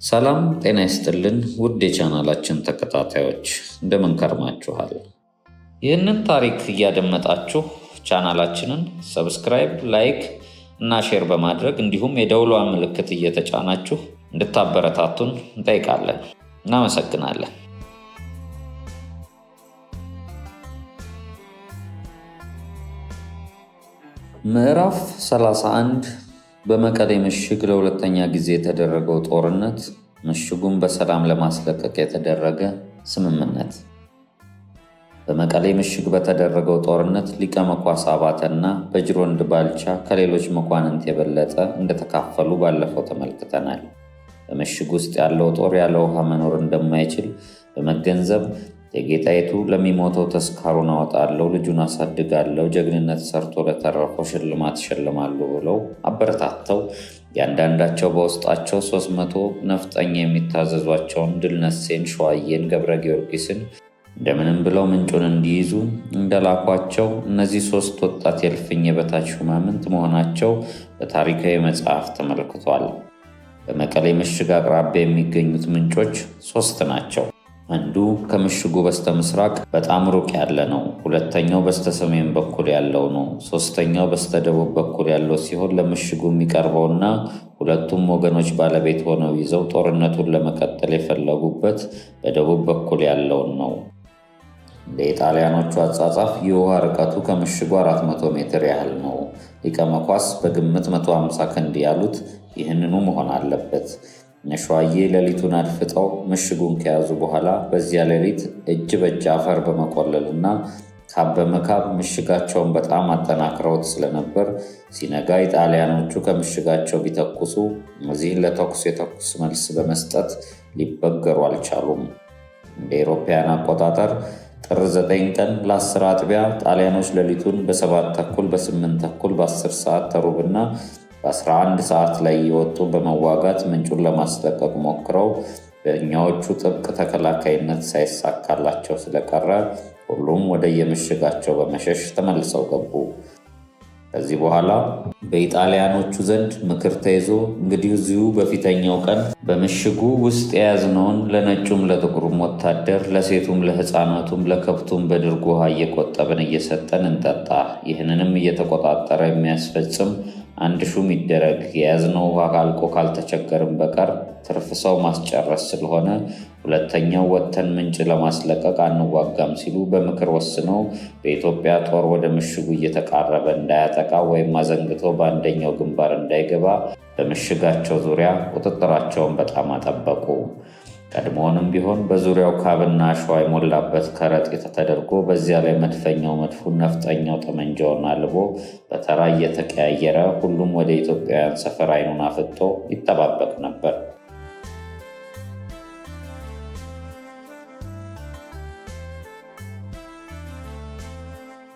ሰላም ጤና ይስጥልን ውድ የቻናላችን ተከታታዮች፣ እንደምን ከርማችኋል? ይህንን ታሪክ እያደመጣችሁ ቻናላችንን subscribe፣ like እና share በማድረግ እንዲሁም የደውሏን ምልክት እየተጫናችሁ እንድታበረታቱን እንጠይቃለን። እናመሰግናለን። ምዕራፍ 31። በመቀሌ ምሽግ ለሁለተኛ ጊዜ የተደረገው ጦርነት፣ ምሽጉን በሰላም ለማስለቀቅ የተደረገ ስምምነት። በመቀሌ ምሽግ በተደረገው ጦርነት ሊቀ መኳስ አባተና በጅሮንድ ባልቻ ከሌሎች መኳንንት የበለጠ እንደተካፈሉ ባለፈው ተመልክተናል። በምሽግ ውስጥ ያለው ጦር ያለ ውሃ መኖር እንደማይችል በመገንዘብ እቴጌ ጣይቱ ለሚሞተው ተስካሩን አወጣለሁ፣ ልጁን አሳድጋለሁ፣ ጀግንነት ሰርቶ ለተረፈው ሽልማት እሸልማለሁ ብለው አበረታተው እያንዳንዳቸው በውስጣቸው 300 ነፍጠኛ የሚታዘዟቸውን ድልነሴን፣ ሸዋዬን፣ ገብረ ጊዮርጊስን እንደምንም ብለው ምንጩን እንዲይዙ እንደላኳቸው እነዚህ ሶስት ወጣት የእልፍኝ የበታች ሹማምንት መሆናቸው በታሪካዊ መጽሐፍ ተመልክቷል። በመቀሌ ምሽግ አቅራቢያ የሚገኙት ምንጮች ሶስት ናቸው። አንዱ ከምሽጉ በስተምስራቅ በጣም ሩቅ ያለ ነው። ሁለተኛው በስተሰሜን በኩል ያለው ነው። ሶስተኛው በስተደቡብ በኩል ያለው ሲሆን ለምሽጉ የሚቀርበውና ሁለቱም ወገኖች ባለቤት ሆነው ይዘው ጦርነቱን ለመቀጠል የፈለጉበት በደቡብ በኩል ያለውን ነው። እንደ ኢጣሊያኖቹ አጻጻፍ የውሃ ርቀቱ ከምሽጉ 400 ሜትር ያህል ነው። ሊቀ መኳስ በግምት 150 ክንድ ያሉት ይህንኑ መሆን አለበት። እነ ሸዋዬ ሌሊቱን አድፍጠው ምሽጉን ከያዙ በኋላ በዚያ ሌሊት እጅ በእጅ አፈር በመቆለልና ካብ በመካብ ምሽጋቸውን በጣም አጠናክረውት ስለነበር ሲነጋ ኢጣሊያኖቹ ከምሽጋቸው ቢተኩሱ እነዚህን ለተኩስ የተኩስ መልስ በመስጠት ሊበገሩ አልቻሉም። እንደ አውሮፓውያን አቆጣጠር ጥር 9 ቀን ለ10 አጥቢያ ጣሊያኖች ሌሊቱን በ7 ተኩል፣ በ8 ተኩል፣ በ10 ሰዓት ተሩብና በ11 ሰዓት ላይ የወጡ በመዋጋት ምንጩን ለማስለቀቅ ሞክረው በእኛዎቹ ጥብቅ ተከላካይነት ሳይሳካላቸው ስለቀረ ሁሉም ወደ የምሽጋቸው በመሸሽ ተመልሰው ገቡ። ከዚህ በኋላ በኢጣሊያኖቹ ዘንድ ምክር ተይዞ እንግዲህ እዚሁ በፊተኛው ቀን በምሽጉ ውስጥ የያዝነውን ለነጩም ለጥቁሩም ወታደር ለሴቱም ለሕፃናቱም ለከብቱም በድርጎ ውሃ እየቆጠብን እየሰጠን እንጠጣ፣ ይህንንም እየተቆጣጠረ የሚያስፈጽም አንድ ሹም ይደረግ። የያዝነው ውሃ አልቆ ካልተቸገርም በቀር ትርፍ ሰው ማስጨረስ ስለሆነ ሁለተኛው ወጥተን ምንጭ ለማስለቀቅ አንዋጋም ሲሉ በምክር ወስነው በኢትዮጵያ ጦር ወደ ምሽጉ እየተቃረበ እንዳያጠቃ ወይም አዘንግቶ በአንደኛው ግንባር እንዳይገባ በምሽጋቸው ዙሪያ ቁጥጥራቸውን በጣም አጠበቁ። ቀድሞውንም ቢሆን በዙሪያው ካብና አሸዋ የሞላበት ከረጢት ተደርጎ በዚያ ላይ መድፈኛው መድፉን፣ ነፍጠኛው ጠመንጃውን አልቦ በተራ እየተቀያየረ ሁሉም ወደ ኢትዮጵያውያን ሰፈር ዓይኑን አፍጦ ይጠባበቅ ነበር።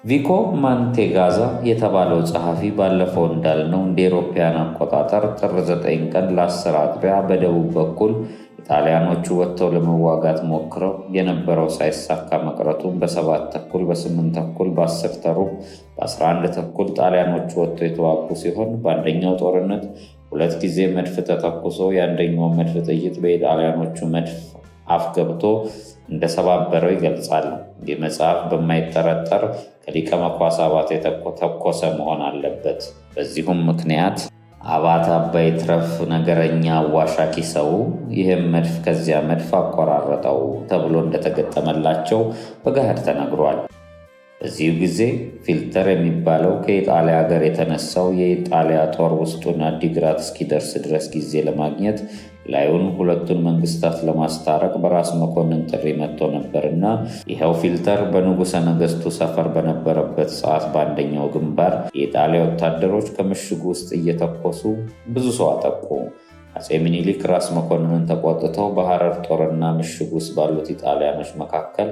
ቪኮ ማንቴጋዛ የተባለው ጸሐፊ ባለፈው እንዳልነው እንደ አውሮፓውያን አቆጣጠር ጥር 9 ቀን ለ10 አጥቢያ በደቡብ በኩል ጣሊያኖቹ ወጥተው ለመዋጋት ሞክረው የነበረው ሳይሳካ መቅረቱን በ7 ተኩል፣ በ8 ተኩል፣ በ10 ተሩብ፣ በ11 ተኩል ጣሊያኖቹ ወጥተው የተዋጉ ሲሆን በአንደኛው ጦርነት ሁለት ጊዜ መድፍ ተተኩሶ የአንደኛው መድፍ ጥይት በኢጣሊያኖቹ መድፍ አፍ ገብቶ እንደሰባበረው ይገልጻል። ይህ መጽሐፍ በማይጠረጠር ከሊቀ መኳስ አባተ የተተኮሰ መሆን አለበት። በዚሁም ምክንያት አባተ አባይ ትረፍ ነገረኛ አዋሻኪ ሰው ይህም መድፍ ከዚያ መድፍ አቆራረጠው ተብሎ እንደተገጠመላቸው በገሃድ ተነግሯል። በዚሁ ጊዜ ፊልተር የሚባለው ከኢጣሊያ ሀገር የተነሳው የኢጣሊያ ጦር ውስጡን አዲግራት እስኪደርስ ድረስ ጊዜ ለማግኘት ላዩን ሁለቱን መንግስታት ለማስታረቅ በራስ መኮንን ጥሪ መጥቶ ነበርና ይኸው ፊልተር በንጉሠ ነገሥቱ ሰፈር በነበረበት ሰዓት በአንደኛው ግንባር የኢጣሊያ ወታደሮች ከምሽጉ ውስጥ እየተኮሱ ብዙ ሰው አጠቁ። አፄ ሚኒሊክ ራስ መኮንንን ተቆጥተው በሐረር ጦርና ምሽግ ውስጥ ባሉት ኢጣሊያኖች መካከል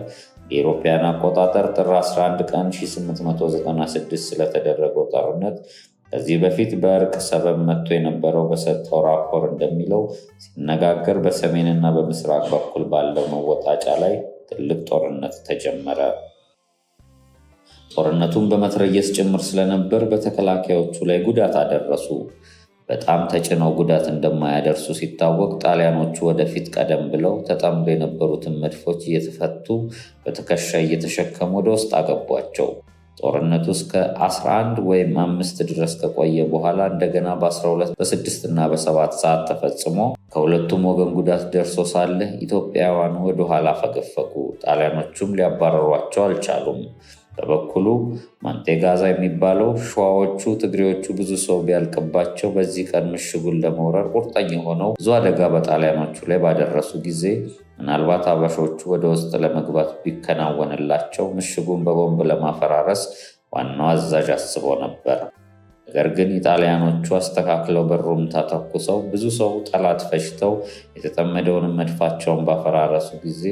የአውሮፓውያን አቆጣጠር ጥር 11 ቀን 1896 ስለተደረገው ጦርነት ከዚህ በፊት በእርቅ ሰበብ መጥቶ የነበረው በሰጠው ራፖር እንደሚለው ሲነጋገር በሰሜንና በምስራቅ በኩል ባለው መወጣጫ ላይ ትልቅ ጦርነት ተጀመረ። ጦርነቱን በመትረየስ ጭምር ስለነበር በተከላካዮቹ ላይ ጉዳት አደረሱ። በጣም ተጭነው ጉዳት እንደማያደርሱ ሲታወቅ ጣሊያኖቹ ወደፊት ቀደም ብለው ተጠምደው የነበሩትን መድፎች እየተፈቱ በትከሻ እየተሸከሙ ወደ ውስጥ አገቧቸው። ጦርነቱ እስከ 11 ወይም 5 ድረስ ከቆየ በኋላ እንደገና በ12፣ በ6 እና በ7 ሰዓት ተፈጽሞ ከሁለቱም ወገን ጉዳት ደርሶ ሳለ ኢትዮጵያውያኑ ወደኋላ ፈገፈጉ። ጣሊያኖቹም ሊያባረሯቸው አልቻሉም። በበኩሉ ማንቴጋዛ የሚባለው ሸዋዎቹ ትግሬዎቹ ብዙ ሰው ቢያልቅባቸው በዚህ ቀን ምሽጉን ለመውረር ቁርጠኛ ሆነው ብዙ አደጋ በጣሊያኖቹ ላይ ባደረሱ ጊዜ ምናልባት አበሾቹ ወደ ውስጥ ለመግባት ቢከናወንላቸው ምሽጉን በቦምብ ለማፈራረስ ዋናው አዛዥ አስቦ ነበር። ነገር ግን ኢጣሊያኖቹ አስተካክለው በሩምታ ተኩሰው ብዙ ሰው ጠላት ፈጅተው የተጠመደውን መድፋቸውን ባፈራረሱ ጊዜ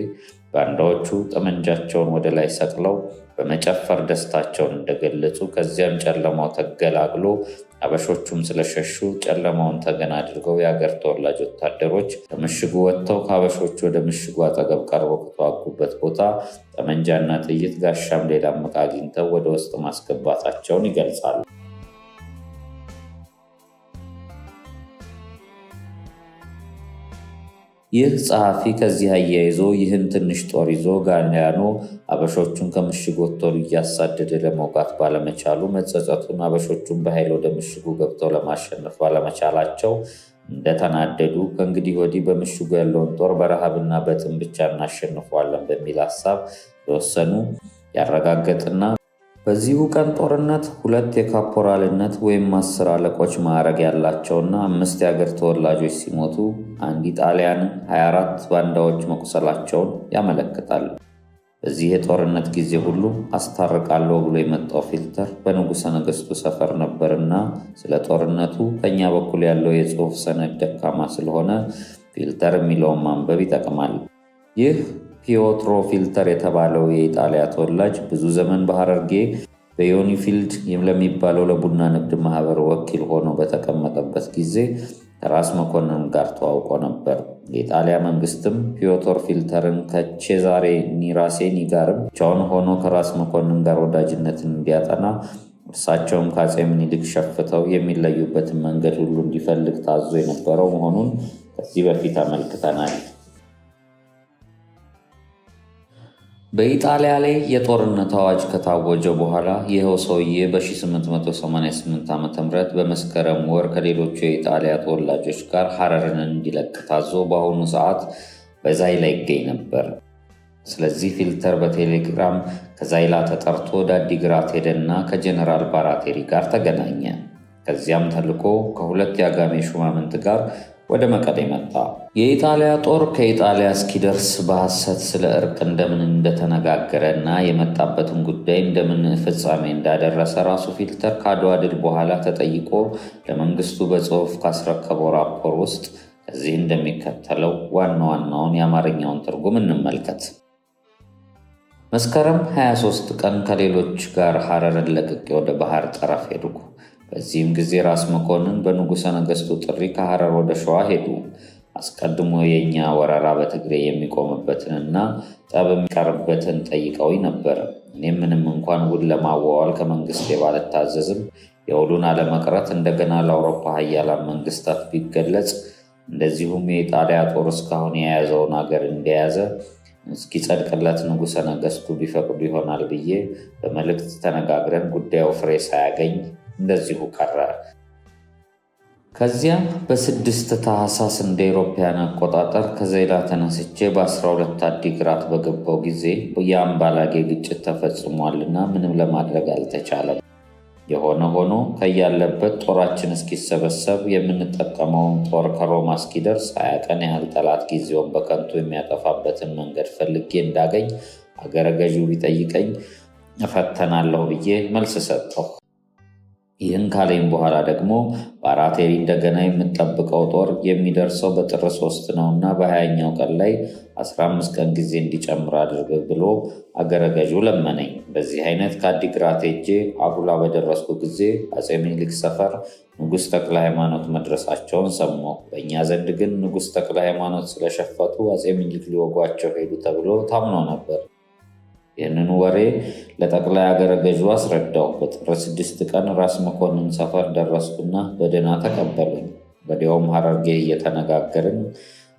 ባንዳዎቹ ጠመንጃቸውን ወደ ላይ ሰቅለው በመጨፈር ደስታቸውን እንደገለጹ፣ ከዚያም ጨለማው ተገላግሎ አበሾቹም ስለሸሹ ጨለማውን ተገን አድርገው የአገር ተወላጅ ወታደሮች ከምሽጉ ወጥተው ከአበሾቹ ወደ ምሽጉ አጠገብ ቀርበው ከተዋጉበት ቦታ ጠመንጃና ጥይት ጋሻም ሌላም ዕቃ አግኝተው ወደ ውስጥ ማስገባታቸውን ይገልጻሉ። ይህ ጸሐፊ ከዚህ አያይዞ ይህን ትንሽ ጦር ይዞ ጋሊያኖ አበሾቹን ከምሽጉ ወጥቶ እያሳደደ ለመውጋት ባለመቻሉ መጸጸቱን፣ አበሾቹን በኃይል ወደ ምሽጉ ገብተው ለማሸነፍ ባለመቻላቸው እንደተናደዱ፣ ከእንግዲህ ወዲህ በምሽጉ ያለውን ጦር በረሃብና በጥም ብቻ እናሸንፈዋለን በሚል ሀሳብ የወሰኑ ያረጋገጥና በዚሁ ቀን ጦርነት ሁለት የካፖራልነት ወይም 10 አለቆች ማዕረግ ያላቸውና 5 የአገር ተወላጆች ሲሞቱ አንድ ጣሊያን 24 ባንዳዎች መቁሰላቸውን ያመለክታል። በዚህ የጦርነት ጊዜ ሁሉ አስታርቃለሁ ብሎ የመጣው ፊልተር በንጉሠ ነገሥቱ ሰፈር ነበርና ስለ ጦርነቱ ከኛ በኩል ያለው የጽሑፍ ሰነድ ደካማ ስለሆነ ፊልተር የሚለውን ማንበብ ይጠቅማል። ይህ ፒዮትሮ ፊልተር የተባለው የኢጣሊያ ተወላጅ ብዙ ዘመን በሐረርጌ በዮኒፊልድ ለሚባለው ለቡና ንግድ ማህበር ወኪል ሆኖ በተቀመጠበት ጊዜ ከራስ መኮንን ጋር ተዋውቆ ነበር። የኢጣሊያ መንግስትም ፒዮትሮ ፊልተርን ከቼዛሬ ኒራሴኒ ጋርም ብቻውን ሆኖ ከራስ መኮንን ጋር ወዳጅነትን እንዲያጠና፣ እርሳቸውም ከአፄ ምኒልክ ሸፍተው የሚለዩበትን መንገድ ሁሉ እንዲፈልግ ታዞ የነበረው መሆኑን ከዚህ በፊት አመልክተናል። በኢጣሊያ ላይ የጦርነት አዋጅ ከታወጀ በኋላ ይኸው ሰውዬ በ1888 ዓ.ም በመስከረም ወር ከሌሎቹ የኢጣሊያ ተወላጆች ጋር ሐረርን እንዲለቅ ታዞ በአሁኑ ሰዓት በዛይላ ይገኝ ነበር። ስለዚህ ፊልተር በቴሌግራም ከዛይላ ተጠርቶ ወደ አዲግራት ሄደና ከጀነራል ባራቴሪ ጋር ተገናኘ። ከዚያም ተልኮ ከሁለት የአጋሜ ሹማምንት ጋር ወደ መቀሌ መጣ። የኢጣሊያ ጦር ከኢጣሊያ እስኪደርስ በሐሰት ስለ እርቅ እንደምን እንደተነጋገረ እና የመጣበትን ጉዳይ እንደምን ፍጻሜ እንዳደረሰ ራሱ ፊልተር ከአድዋ ድል በኋላ ተጠይቆ ለመንግስቱ በጽሑፍ ካስረከበው ራፖር ውስጥ ከዚህ እንደሚከተለው ዋና ዋናውን የአማርኛውን ትርጉም እንመልከት። መስከረም 23 ቀን ከሌሎች ጋር ሐረርን ለቅቄ ወደ ባህር ጠረፍ ሄድኩ። በዚህም ጊዜ ራስ መኮንን በንጉሠ ነገሥቱ ጥሪ ከሐረር ወደ ሸዋ ሄዱ። አስቀድሞ የእኛ ወረራ በትግሬ የሚቆምበትንና ጠብ የሚቀርበትን ጠይቀውኝ ነበር። እኔም ምንም እንኳን ውል ለማዋዋል ከመንግስቴ ባልታዘዝም የውሉን አለመቅረት እንደገና ለአውሮፓ ሀያላን መንግስታት ቢገለጽ፣ እንደዚሁም የኢጣሊያ ጦር እስካሁን የያዘውን አገር እንደያዘ እስኪጸድቅለት ንጉሠ ነገሥቱ ቢፈቅዱ ይሆናል ብዬ በመልእክት ተነጋግረን ጉዳዩ ፍሬ ሳያገኝ እንደዚሁ ቀረ። ከዚያ በ6 ታህሳስ እንደ አውሮፓውያን አቆጣጠር ከዘይላ ተነስቼ በ12 አዲግራት በገባው ጊዜ የአምባላጌ ግጭት ተፈጽሟልና ምንም ለማድረግ አልተቻለም። የሆነ ሆኖ ከያለበት ጦራችን እስኪሰበሰብ የምንጠቀመውን ጦር ከሮማ እስኪደርስ 20 ቀን ያህል ጠላት ጊዜውን በከንቱ የሚያጠፋበትን መንገድ ፈልጌ እንዳገኝ አገረ ገዢው ቢጠይቀኝ እፈተናለሁ ብዬ መልስ ሰጠሁ። ይህን ካለኝ በኋላ ደግሞ ባራቴሪ እንደገና የምጠብቀው ጦር የሚደርሰው በጥር 3 ነውና በ20ኛው ቀን ላይ 15 ቀን ጊዜ እንዲጨምር አድርግ ብሎ አገረ ገዢው ለመነኝ። በዚህ አይነት ከአዲግራት ሄጄ አጉላ በደረስኩ ጊዜ አፄ ምኒልክ ሰፈር ንጉሥ ተክለ ሃይማኖት መድረሳቸውን ሰማሁ። በእኛ ዘንድ ግን ንጉሥ ተክለ ሃይማኖት ስለሸፈቱ አፄ ምኒልክ ሊወጓቸው ሄዱ ተብሎ ታምኖ ነበር። ይህንን ወሬ ለጠቅላይ አገረ ገዡ አስረዳው። በጥር 6 ቀን ራስ መኮንን ሰፈር ደረስኩና በደህና ተቀበሉኝ። ወዲያውም ሐረርጌ እየተነጋገርን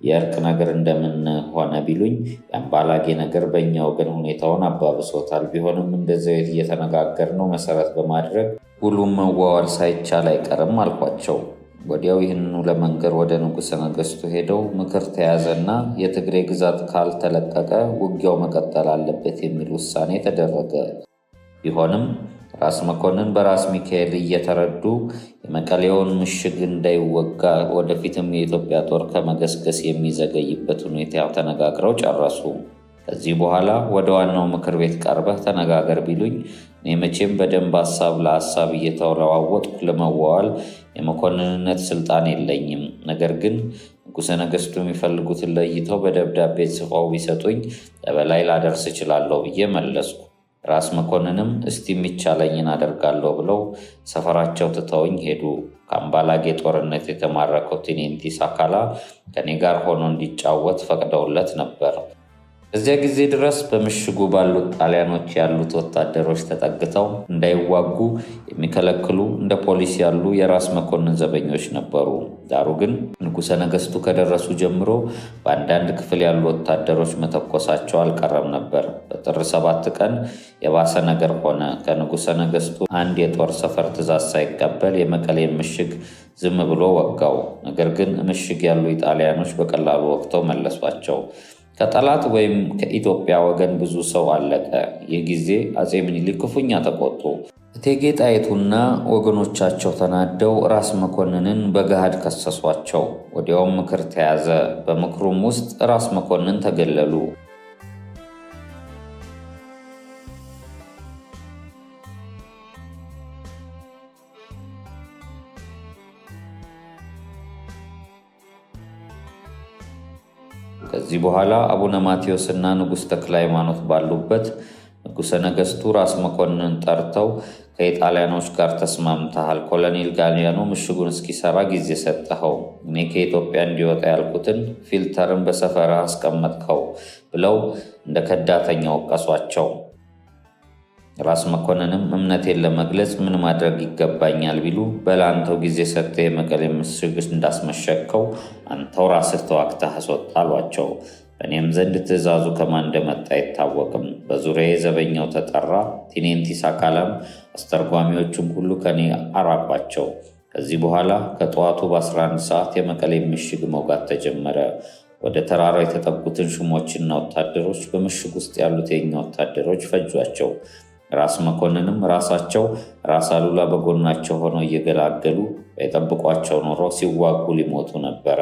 የእርቅ ነገር እንደምን ሆነ ቢሉኝ የአምባላጌ ነገር በእኛ ወገን ሁኔታውን አባብሶታል። ቢሆንም እንደዚያው እየተነጋገርነው መሰረት በማድረግ ውሉም መዋዋል ሳይቻል አይቀርም አልኳቸው። ወዲያው ይህንኑ ለመንገር ወደ ንጉሠ ነገሥቱ ሄደው ምክር ተያዘና የትግሬ ግዛት ካልተለቀቀ ውጊያው መቀጠል አለበት የሚል ውሳኔ ተደረገ። ቢሆንም ራስ መኮንን በራስ ሚካኤል እየተረዱ የመቀሌውን ምሽግ እንዳይወጋ ወደፊትም የኢትዮጵያ ጦር ከመገስገስ የሚዘገይበት ሁኔታ ተነጋግረው ጨረሱ። ከዚህ በኋላ ወደ ዋናው ምክር ቤት ቀርበህ ተነጋገር ቢሉኝ እኔ መቼም በደንብ ሀሳብ ለሀሳብ እየተለዋወጥኩ ለመዋዋል የመኮንንነት ስልጣን የለኝም። ነገር ግን ንጉሠ ነገሥቱ የሚፈልጉትን ለይተው በደብዳቤ ጽፈው ቢሰጡኝ ለበላይ ላደርስ እችላለሁ ብዬ መለስኩ። ራስ መኮንንም እስቲ የሚቻለኝን አደርጋለሁ ብለው ሰፈራቸው ትተውኝ ሄዱ። ከአምባላጌ ጦርነት የተማረከው ቴኔንቲ ሳካላ ከኔ ጋር ሆኖ እንዲጫወት ፈቅደውለት ነበር። እዚያ ጊዜ ድረስ በምሽጉ ባሉት ጣሊያኖች ያሉት ወታደሮች ተጠግተው እንዳይዋጉ የሚከለክሉ እንደ ፖሊስ ያሉ የራስ መኮንን ዘበኞች ነበሩ። ዳሩ ግን ንጉሠ ነገሥቱ ከደረሱ ጀምሮ በአንዳንድ ክፍል ያሉ ወታደሮች መተኮሳቸው አልቀረም ነበር። በጥር 7 ቀን የባሰ ነገር ሆነ። ከንጉሠ ነገሥቱ አንድ የጦር ሰፈር ትእዛዝ ሳይቀበል የመቀሌን ምሽግ ዝም ብሎ ወጋው። ነገር ግን ምሽግ ያሉ ኢጣሊያኖች በቀላሉ ወቅተው መለሷቸው። ከጠላት ወይም ከኢትዮጵያ ወገን ብዙ ሰው አለቀ። ይህ ጊዜ አፄ ምኒልክ ክፉኛ ተቆጡ። እቴጌ ጣይቱና ወገኖቻቸው ተናደው ራስ መኮንንን በገሃድ ከሰሷቸው። ወዲያውም ምክር ተያዘ። በምክሩም ውስጥ ራስ መኮንን ተገለሉ። ከዚህ በኋላ አቡነ ማቴዎስና ንጉሥ ተክለ ሃይማኖት ባሉበት ንጉሠ ነገሥቱ ራስ መኮንን ጠርተው ከኢጣሊያኖች ጋር ተስማምተሃል፣ ኮሎኔል ጋሊያኖ ምሽጉን እስኪሰራ ጊዜ ሰጠኸው፣ እኔ ከኢትዮጵያ እንዲወጣ ያልኩትን ፊልተርን በሰፈራ አስቀመጥከው ብለው እንደ ከዳተኛ ወቀሷቸው። ራስ መኮንንም እምነቴን ለመግለጽ ምን ማድረግ ይገባኛል ቢሉ በላንተው ጊዜ ሰጥተህ የመቀሌ ምሽግ እንዳስመሸግከው አንተው ራስህ ተዋግተህ አስወጣ አሏቸው። በእኔም ዘንድ ትእዛዙ ከማን እንደመጣ አይታወቅም። በዙሪያዬ ዘበኛው ተጠራ። ቲኔንቲ ሳካላም አስተርጓሚዎቹም ሁሉ ከኔ አራቋቸው። ከዚህ በኋላ ከጠዋቱ በ11 ሰዓት የመቀሌ ምሽግ መውጋት ተጀመረ። ወደ ተራራው የተጠጉትን ሹሞችና ወታደሮች በምሽግ ውስጥ ያሉት የኛ ወታደሮች ፈጇቸው። ራስ መኮንንም ራሳቸው ራስ አሉላ በጎናቸው ሆነው እየገላገሉ ባይጠብቋቸው ኖሮ ሲዋጉ ሊሞቱ ነበረ።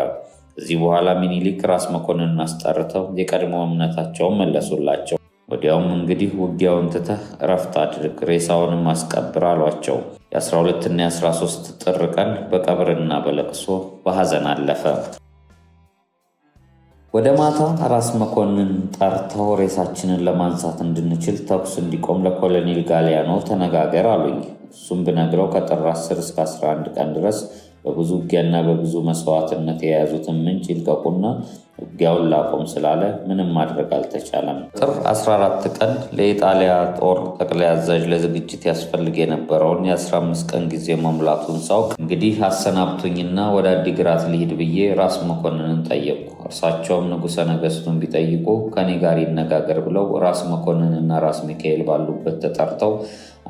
ከዚህ በኋላ ሚኒሊክ ራስ መኮንንን አስጠርተው የቀድሞ እምነታቸውን መለሱላቸው። ወዲያውም እንግዲህ ውጊያውን ትተህ እረፍት አድርግ፣ ሬሳውንም አስቀብር አሏቸው። የ12ና የ13 ጥር ቀን በቀብርና በለቅሶ በሐዘን አለፈ። ወደ ማታ ራስ መኮንን ጠርተው ሬሳችንን ለማንሳት እንድንችል ተኩስ እንዲቆም ለኮሎኔል ጋሊያኖ ተነጋገር አሉኝ። እሱም ብነግረው ከጥር 10 እስከ 11 ቀን ድረስ በብዙ ውጊያና በብዙ መስዋዕትነት የያዙትን ምንጭ ይልቀቁና ውጊያውን ላቆም ስላለ ምንም ማድረግ አልተቻለም። ጥር 14 ቀን ለኢጣሊያ ጦር ጠቅላይ አዛዥ ለዝግጅት ያስፈልግ የነበረውን የ15 ቀን ጊዜ መሙላቱን ሳውቅ እንግዲህ አሰናብቱኝና ወደ አዲግራት ልሂድ ብዬ ራስ መኮንንን ጠየቅኩ። እርሳቸውም ንጉሠ ነገሥቱን ቢጠይቁ ከኔ ጋር ይነጋገር ብለው ራስ መኮንንና ራስ ሚካኤል ባሉበት ተጠርተው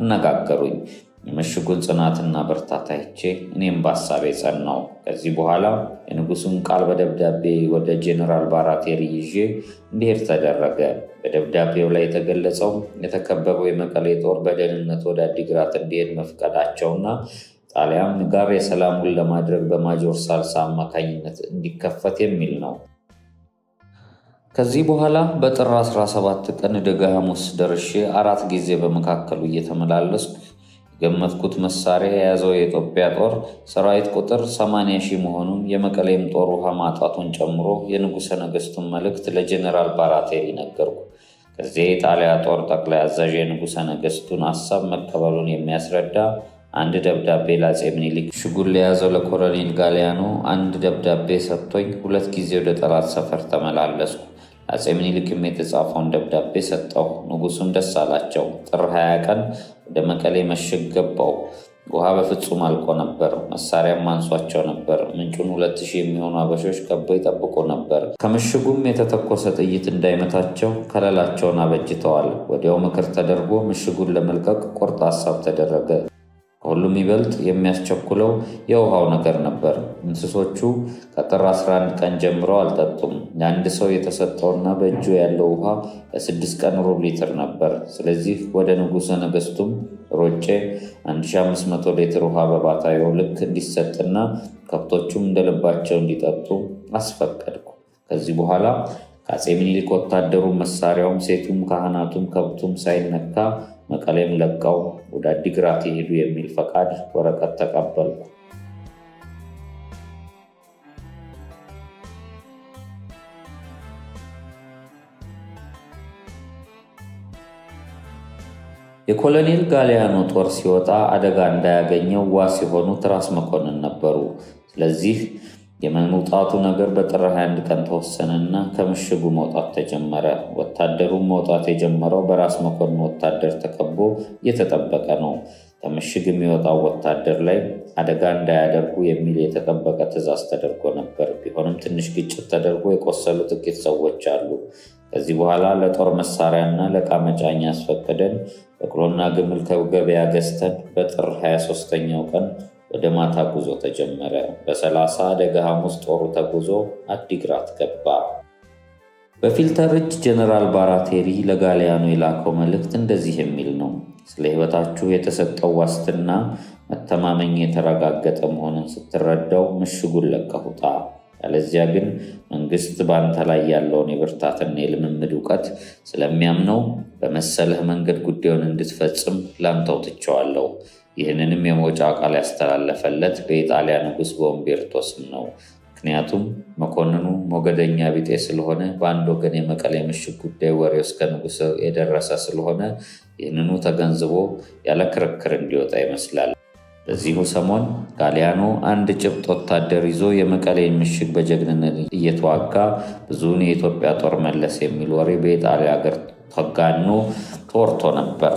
አነጋገሩኝ። የምሽጉን ጽናትና ብርታት አይቼ እኔም በሀሳቤ ጸናው። ከዚህ በኋላ የንጉሱን ቃል በደብዳቤ ወደ ጄኔራል ባራቴሪ ይዤ እንዲሄድ ተደረገ። በደብዳቤው ላይ የተገለጸው የተከበበው የመቀሌ ጦር በደህንነት ወደ አዲግራት እንዲሄድ መፍቀዳቸውና ጣሊያን ጋር የሰላም ውል ለማድረግ በማጆር ሳልሳ አማካኝነት እንዲከፈት የሚል ነው። ከዚህ በኋላ በጥር 17 ቀን ደጋ ሐሙስ ደርሼ 4 ጊዜ በመካከሉ እየተመላለስኩ የገመትኩት መሳሪያ የያዘው የኢትዮጵያ ጦር ሰራዊት ቁጥር 80,000 መሆኑን የመቀሌም ጦር ውሃ ማጣቱን ጨምሮ የንጉሠ ነገሥቱን መልእክት ለጄኔራል ባራቴሪ ነገርኩ። ከዚያ የኢጣሊያ ጦር ጠቅላይ አዛዥ የንጉሠ ነገሥቱን ሐሳብ መቀበሉን የሚያስረዳ አንድ ደብዳቤ ለአፄ ምኒልክ ምሽጉን ለያዘው ለኮሎኔል ጋሊያኖ አንድ ደብዳቤ ሰጥቶኝ 2 ጊዜ ወደ ጠላት ሰፈር ተመላለስኩ። ለአፄ ምኒልክም የተጻፈውን ደብዳቤ ሰጠው። ንጉሱም ደስ አላቸው። ጥር 20 ቀን ወደ መቀሌ ምሽግ ገባው። ውሃ በፍጹም አልቆ ነበር። መሳሪያም አንሷቸው ነበር። ምንጩን 2000 የሚሆኑ አበሾች ከበው ይጠብቁ ነበር። ከምሽጉም የተተኮሰ ጥይት እንዳይመታቸው ከለላቸውን አበጅተዋል። ወዲያው ምክር ተደርጎ ምሽጉን ለመልቀቅ ቁርጥ ሀሳብ ተደረገ። ከሁሉም ይበልጥ የሚያስቸኩለው የውሃው ነገር ነበር። እንስሶቹ ከጥር 11 ቀን ጀምሮ አልጠጡም። ለአንድ ሰው የተሰጠውና በእጁ ያለው ውሃ ለ6 ቀን ሩብ ሊትር ነበር። ስለዚህ ወደ ንጉሠ ነገሥቱም ሮጬ 1500 ሊትር ውሃ በባታዮ ልክ እንዲሰጥና ከብቶቹም እንደልባቸው እንዲጠጡ አስፈቀድኩ። ከዚህ በኋላ ከአፄ ምኒልክ ወታደሩ፣ መሳሪያውም፣ ሴቱም፣ ካህናቱም፣ ከብቱም ሳይነካ መቀሌም ለቀው ወደ አዲግራት ይሄዱ የሚል ፈቃድ ወረቀት ተቀበልኩ። የኮሎኔል ጋሊያኖ ጦር ሲወጣ አደጋ እንዳያገኘው ዋስ የሆኑት ራስ መኮንን ነበሩ። ስለዚህ የመውጣቱ ነገር በጥር 21 ቀን ተወሰነና ከምሽጉ መውጣት ተጀመረ። ወታደሩም መውጣት የጀመረው በራስ መኮንን ወታደር ተከቦ እየተጠበቀ ነው። ከምሽግ የሚወጣው ወታደር ላይ አደጋ እንዳያደርጉ የሚል የተጠበቀ ትዕዛዝ ተደርጎ ነበር። ቢሆንም ትንሽ ግጭት ተደርጎ የቆሰሉ ጥቂት ሰዎች አሉ። ከዚህ በኋላ ለጦር መሳሪያና ለዕቃ መጫኛ አስፈቅደን በቅሎና ግመል ከገበያ ገዝተን በጥር 23ኛው ቀን ወደ ማታ ጉዞ ተጀመረ። በ30 ደጋ ሐሙስ ጦሩ ተጉዞ አዲግራት ገባ። በፊልተር እጅ ጀነራል ባራቴሪ ለጋሊያኖ የላከው መልእክት እንደዚህ የሚል ነው። ስለ ሕይወታችሁ የተሰጠው ዋስትና መተማመኝ የተረጋገጠ መሆኑን ስትረዳው ምሽጉን ለቀህ ውጣ። ያለዚያ ግን መንግስት በአንተ ላይ ያለውን የብርታትና የልምምድ እውቀት ስለሚያምነው በመሰለህ መንገድ ጉዳዩን እንድትፈጽም ላንተው ትቼዋለሁ። ይህንንም የመውጫ ቃል ያስተላለፈለት በኢጣሊያ ንጉሥ በኡምቤርቶ ስም ነው። ምክንያቱም መኮንኑ ሞገደኛ ቢጤ ስለሆነ፣ በአንድ ወገን የመቀሌ ምሽግ ጉዳይ ወሬው እስከ ንጉሥ የደረሰ ስለሆነ ይህንኑ ተገንዝቦ ያለ ክርክር እንዲወጣ ይመስላል። በዚሁ ሰሞን ጋሊያኖ አንድ ጭብጥ ወታደር ይዞ የመቀሌን ምሽግ በጀግንነት እየተዋጋ ብዙውን የኢትዮጵያ ጦር መለስ የሚል ወሬ በኢጣሊያ ሀገር ተጋኖ ተወርቶ ነበር።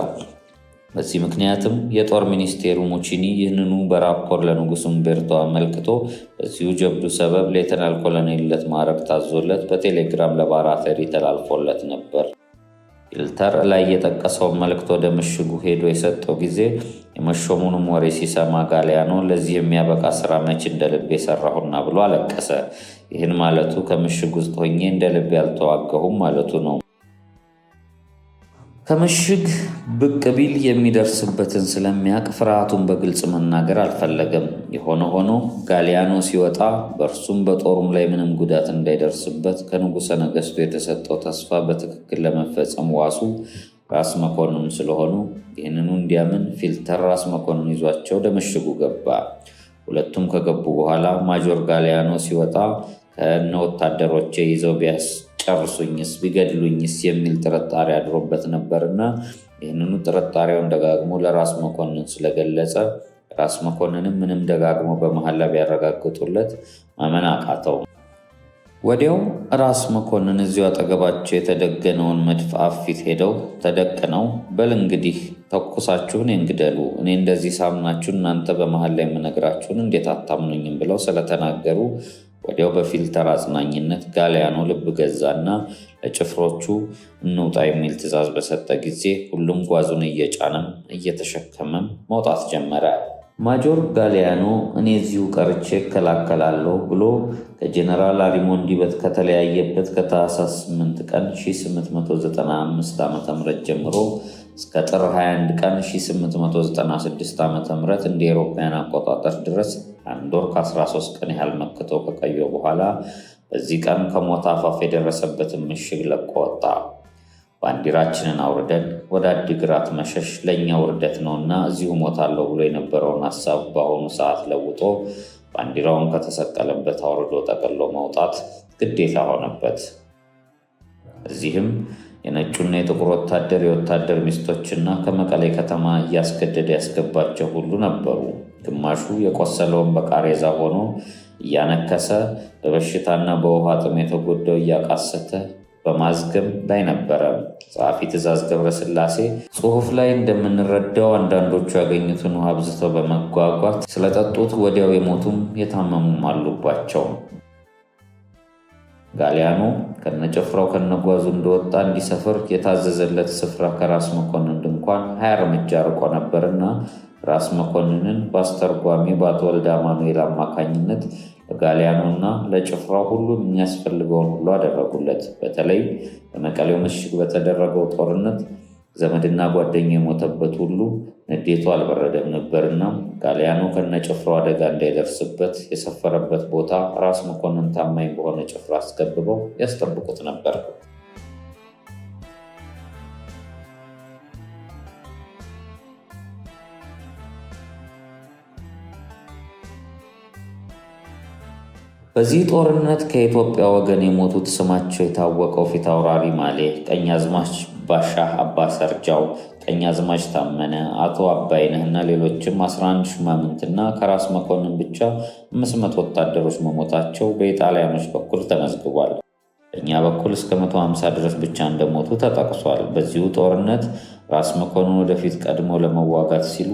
በዚህ ምክንያትም የጦር ሚኒስቴሩ ሙቺኒ ይህንኑ በራፖር ለንጉሥ ኡምቤርቶ አመልክቶ በዚሁ ጀብዱ ሰበብ ሌተናል ኮሎኔልነት ማዕረግ ታዞለት በቴሌግራም ለባራቴሪ ተላልፎለት ነበር። ፊልተር ላይ የጠቀሰውን መልእክት ወደ ምሽጉ ሄዶ የሰጠው ጊዜ የመሾሙንም ወሬ ሲሰማ ጋሊያኖ ለዚህ የሚያበቃ ስራ መች እንደ ልቤ የሰራሁና ብሎ አለቀሰ። ይህን ማለቱ ከምሽግ ውስጥ ሆኜ እንደ ልቤ አልተዋገሁም ማለቱ ነው። ከምሽግ ብቅ ቢል የሚደርስበትን ስለሚያውቅ ፍርሃቱን በግልጽ መናገር አልፈለገም። የሆነ ሆኖ ጋሊያኖ ሲወጣ በእርሱም በጦሩም ላይ ምንም ጉዳት እንዳይደርስበት ከንጉሠ ነገሥቱ የተሰጠው ተስፋ በትክክል ለመፈጸም ዋሱ ራስ መኮንን ስለሆኑ ይህንኑ እንዲያምን ፊልተር ራስ መኮንን ይዟቸው ወደ ምሽጉ ገባ። ሁለቱም ከገቡ በኋላ ማጆር ጋሊያኖ ሲወጣ ከነ ወታደሮቼ ይዘው ቢያስጨርሱኝስ ቢገድሉኝስ የሚል ጥርጣሬ አድሮበት ነበርና ይህንኑ ጥርጣሬውን ደጋግሞ ለራስ መኮንን ስለገለጸ ራስ መኮንንም ምንም ደጋግሞ በመሐላ ቢያረጋግጡለት ማመን አቃተው። ወዲያው ራስ መኮንን እዚሁ አጠገባቸው የተደገነውን መድፍ አፍ ፊት ሄደው ተደቅነው በል እንግዲህ ተኩሳችሁ እኔን ግደሉ፣ እኔ እንደዚህ ሳምናችሁ እናንተ በመሀል ላይ የምነግራችሁን እንዴት አታምኑኝም ብለው ስለተናገሩ ወዲያው በፊልተር አጽናኝነት ጋሊያኖ ልብ ገዛና ለጭፍሮቹ እንውጣ የሚል ትዕዛዝ በሰጠ ጊዜ ሁሉም ጓዙን እየጫነም እየተሸከመም መውጣት ጀመረ። ማጆር ጋሊያኖ እኔ እዚሁ ቀርቼ እከላከላለሁ ብሎ ከጀነራል አሪሞንዲ ከተለያየበት ከታህሳስ 8 ቀን 1895 ዓ.ም ጀምሮ እስከ ጥር 21 ቀን 1896 ዓ.ም እንደ አውሮፓውያን አቆጣጠር ድረስ 1 ወር ከ13 ቀን ያህል መክቶ ከቆየ በኋላ በዚህ ቀን ከሞት አፋፍ የደረሰበትን ምሽግ ለቆ ወጣ። ባንዲራችንን አውርደን ወደ አዲግራት መሸሽ ለእኛ ውርደት ነውና እዚሁ ሞታለሁ ብሎ የነበረውን ሀሳብ በአሁኑ ሰዓት ለውጦ ባንዲራውን ከተሰቀለበት አውርዶ ጠቅሎ መውጣት ግዴታ ሆነበት። እዚህም የነጩና የጥቁር ወታደር፣ የወታደር ሚስቶችና ከመቀሌ ከተማ እያስገደደ ያስገባቸው ሁሉ ነበሩ። ግማሹ የቆሰለውን በቃሬዛ ሆኖ እያነከሰ፣ በበሽታና በውሃ ጥም የተጎዳው እያቃሰተ በማዝገም ላይ ነበረ። ጸሐፊ ትእዛዝ ገብረስላሴ ጽሑፍ ላይ እንደምንረዳው አንዳንዶቹ ያገኙትን ውሃ አብዝተው በመጓጓት ስለጠጡት ወዲያው የሞቱም የታመሙም አሉባቸው። ጋሊያኖ ከነጭፍራው ከነጓዙ እንደወጣ እንዲሰፍር የታዘዘለት ስፍራ ከራስ መኮንን ድንኳን 20 እርምጃ ርቆ ነበርና ራስ መኮንንን በአስተርጓሚ በአቶ ወልደ አማኑኤል አማካኝነት ለጋሊያኖና ለጭፍራው ሁሉ የሚያስፈልገውን ሁሉ አደረጉለት። በተለይ በመቀሌው ምሽግ በተደረገው ጦርነት ዘመድና ጓደኛ የሞተበት ሁሉ ንዴቱ አልበረደም ነበርና ጋሊያኖ ከነጭፍራው አደጋ እንዳይደርስበት የሰፈረበት ቦታ ራስ መኮንን ታማኝ በሆነ ጭፍራ አስገብበው ያስጠብቁት ነበር። በዚህ ጦርነት ከኢትዮጵያ ወገን የሞቱት ስማቸው የታወቀው ፊታውራሪ ማሌ፣ ቀኛዝማች ባሻ አባ ሰርጃው፣ ቀኛዝማች ታመነ፣ አቶ አባይነህ እና ሌሎችም 11 ሹማምንትና ከራስ መኮንን ብቻ 500 ወታደሮች መሞታቸው በኢጣሊያኖች በኩል ተመዝግቧል። በእኛ በኩል እስከ 150 ድረስ ብቻ እንደሞቱ ተጠቅሷል። በዚሁ ጦርነት ራስ መኮንን ወደፊት ቀድመው ለመዋጋት ሲሉ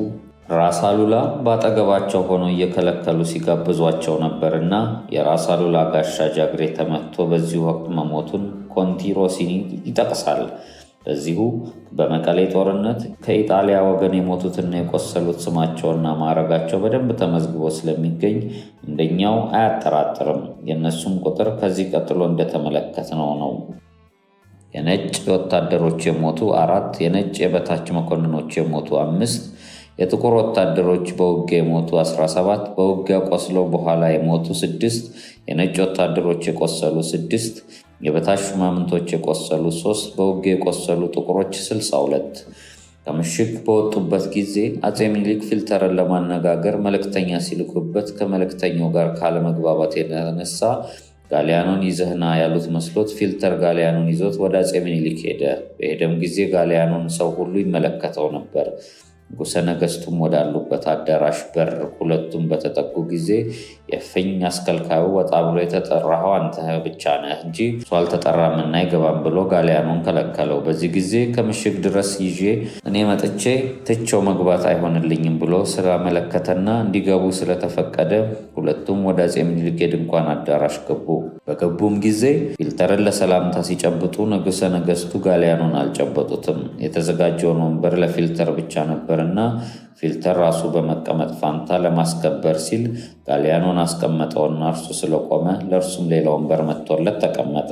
ራስ አሉላ በአጠገባቸው ሆነው እየከለከሉ ሲጋብዟቸው ነበርና የራስ አሉላ ጋሻ ጃግሬ ተመትቶ በዚሁ ወቅት መሞቱን ኮንቲ ሮሲኒ ይጠቅሳል። በዚሁ በመቀሌ ጦርነት ከኢጣሊያ ወገን የሞቱትና የቆሰሉት ስማቸውና ማዕረጋቸው በደንብ ተመዝግቦ ስለሚገኝ እንደኛው አያጠራጥርም። የእነሱም ቁጥር ከዚህ ቀጥሎ እንደተመለከትነው ነው። የነጭ ወታደሮች የሞቱ 4፣ የነጭ የበታች መኮንኖች የሞቱ 5፣ የጥቁር ወታደሮች በውጊያ የሞቱ 17፣ በውጊያ ቆስለው በኋላ የሞቱ 6፣ የነጭ ወታደሮች የቆሰሉ 6፣ የበታች ሹማምንቶች የቆሰሉ 3፣ በውጊያ የቆሰሉ ጥቁሮች 62። ከምሽግ በወጡበት ጊዜ አፄ ምኒልክ ፊልተርን ለማነጋገር መልእክተኛ ሲልኩበት ከመልእክተኛው ጋር ካለመግባባት የተነሳ ጋሊያኖን ይዘህና ያሉት መስሎት ፊልተር ጋሊያኖን ይዞት ወደ አፄ ምኒልክ ሄደ። በሄደም ጊዜ ጋሊያኖን ሰው ሁሉ ይመለከተው ነበር። ንጉሠ ነገሥቱም ወዳሉበት አዳራሽ በር ሁለቱም በተጠጉ ጊዜ የፍኝ አስከልካዩ ወጣ ብሎ የተጠራኸው አንተ ብቻ ነህ እንጂ እሱ አልተጠራምና አይገባም ብሎ ጋሊያኖን ከለከለው። በዚህ ጊዜ ከምሽግ ድረስ ይዤ እኔ መጥቼ ትቼው መግባት አይሆንልኝም ብሎ ስላመለከተና እንዲገቡ ስለተፈቀደ ሁለቱም ወደ አፄ ምኒልክ የድንኳን አዳራሽ ገቡ። በገቡም ጊዜ ፊልተርን ለሰላምታ ሲጨብጡ ንጉሠ ነገሥቱ ጋሊያኖን አልጨበጡትም። የተዘጋጀውን ወንበር ለፊልተር ብቻ ነበርና ፊልተር ራሱ በመቀመጥ ፋንታ ለማስከበር ሲል ጋሊያኖን አስቀመጠውና እርሱ ስለቆመ ለእርሱም ሌላ ወንበር መጥቶለት ተቀመጠ።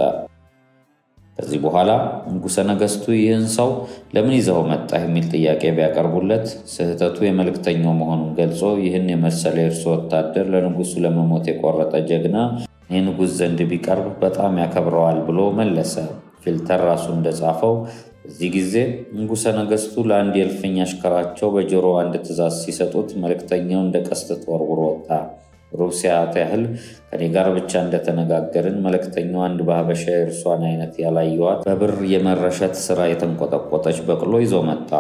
ከዚህ በኋላ ንጉሠ ነገሥቱ ይህን ሰው ለምን ይዘው መጣህ የሚል ጥያቄ ቢያቀርቡለት ስህተቱ የመልእክተኛው መሆኑን ገልጾ ይህን የመሰለ የእርሱ ወታደር ለንጉሱ ለመሞት የቆረጠ ጀግና የንጉሥ ዘንድ ቢቀርብ በጣም ያከብረዋል ብሎ መለሰ። ፊልተር ራሱ እንደጻፈው በዚህ ጊዜ ንጉሠ ነገሥቱ ለአንድ የእልፍኝ አሽከራቸው በጆሮ አንድ ትእዛዝ ሲሰጡት መልእክተኛው እንደ ቀስት ተወርውሮ ወጣ። ሩብ ሰዓት ያህል ከኔ ጋር ብቻ እንደተነጋገርን መልእክተኛው አንድ በሀበሻ የእርሷን አይነት ያላየዋት በብር የመረሸት ስራ የተንቆጠቆጠች በቅሎ ይዞ መጣ።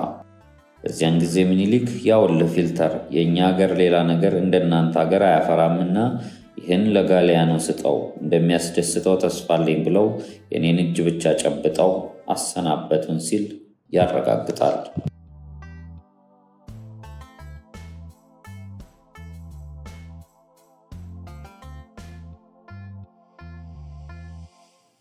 በዚያን ጊዜ ምኒልክ ያውልህ ፊልተር፣ የእኛ ሀገር ሌላ ነገር እንደናንተ ሀገር አያፈራምና ይህን ለጋሊያኖ ስጠው፣ እንደሚያስደስተው ተስፋ አለኝ ብለው የኔን እጅ ብቻ ጨብጠው አሰናበቱን ሲል ያረጋግጣል።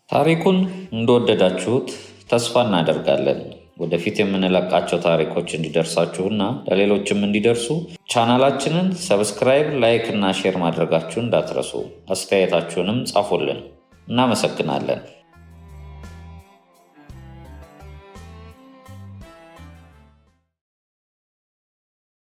ታሪኩን እንደወደዳችሁት ተስፋ እናደርጋለን። ወደፊት የምንለቃቸው ታሪኮች እንዲደርሳችሁና ለሌሎችም እንዲደርሱ ቻናላችንን subscribe፣ like እና share ማድረጋችሁን እንዳትረሱ። አስተያየታችሁንም ጻፉልን። እናመሰግናለን።